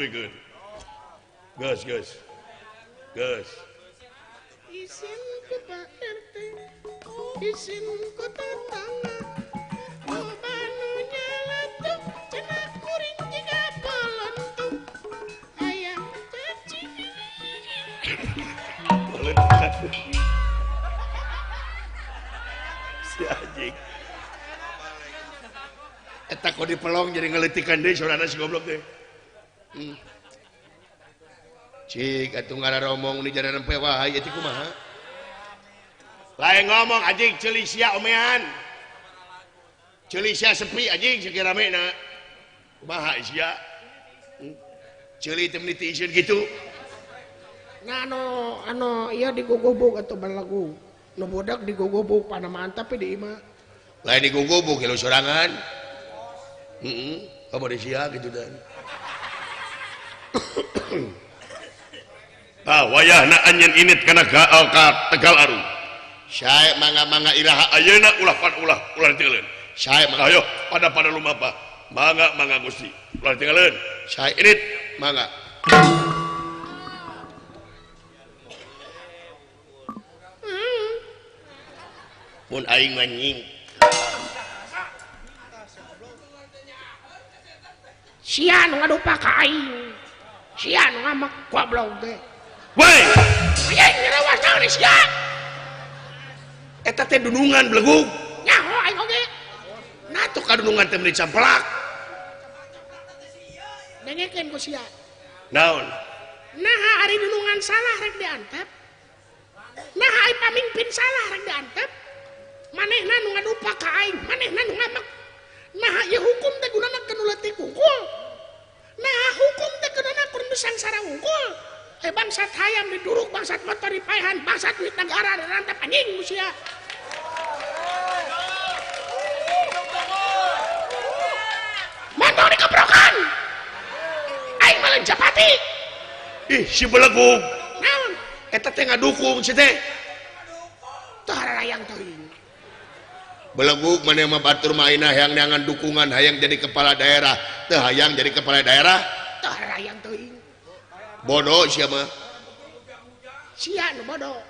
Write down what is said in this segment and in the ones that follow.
Good. Geus, geus. Geus. Isin ku Pak RT, isin ku tetangga, loba nu nyeletuk, cenah kuring jiga pelentuk, hayang cacing. Si anjing. Eta kok dipelong jadi ngeletikan deui sorana si goblok teh. Cik atuh ngararomong ni jaran nempe wae ieu teh kumaha? Lain ngomong anjing ceuli sia omean. Ceuli sia sepi anjing sakieu ramena. Kumaha sia? Ceuli teh meuni teu iseun kitu. Nah anu anu ieu digugubug atuh balagu. Nu budak digugubug panamaan tapi di imah. Lain digugubug geus sorangan. Heeh, kamu di sia kitu dan. Ah wayahna anjeun init kana ka Tegal Arum. Sae mangga-mangga iraha ayeuna ulah pan ulah ulah ditinggalkeun. Sae mangga ayo pada lumapa. Mangga mangga Gusti ulah ditinggalkeun. Sae init mangga. Mun aing mah nying. Sia nu ngadupa ka aing. Sia nu ngamek goblok teh. Woi, aing ngerawas naon sia? Eta teh dunungan belegug. Nyaho aing oge. Nah tuh kadunungan teh meuni campelak. Dengekeun ku sia. Naon? Naha ari dunungan salah rek diantep. Naha ari pamimpin salah rek diantep. Manehna nu ngadupa ka aing, manehna nu ngamek. Naha ieu hukum teh gunana keur nu leutik wungkul. Nah hukum teh gunana keur nu sangsara wungkul. Bangsat hayam diduruk, bangsat motor dipaehan, bangsat duit negara dirantep anjing sia. Motor dikeprokan. Aing mah leun japati. Ih, si belegug. Naon? Eta teh ngadukung si teh. Teu hararayang teuing. Belegug maneh mah batur mah ayeuna hayang neangan dukungan, hayang jadi kepala daerah, teu hayang jadi kepala daerah. Teu hararayang teuing. Bodoh sia mah. Sia nu bodoh.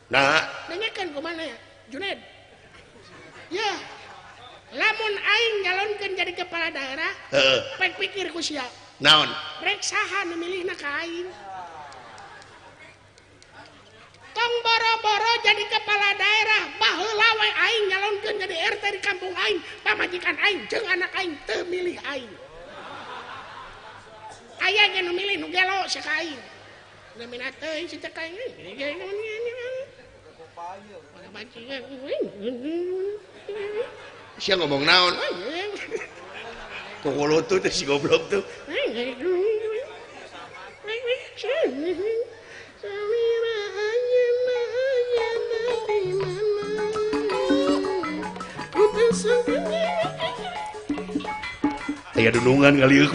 Nah, dengekeun ku maneh, Juned. Ya. Lamun aing nyalonkeun jadi kepala daerah, heeh. Pek pikir ku sia. Naon? Rek saha nu milihna ka aing? Tong boro-boro jadi kepala daerah, baheula we aing nyalonkeun jadi RT di kampung aing, pamajikan aing jeung anak aing teu milih aing. Aya ge nu milih nu gelo sia ka aing. Namina teuing si teh ka aing. Sia ngomong naon? Kokoloto teh si goblok tuh. Aya dunungan kali.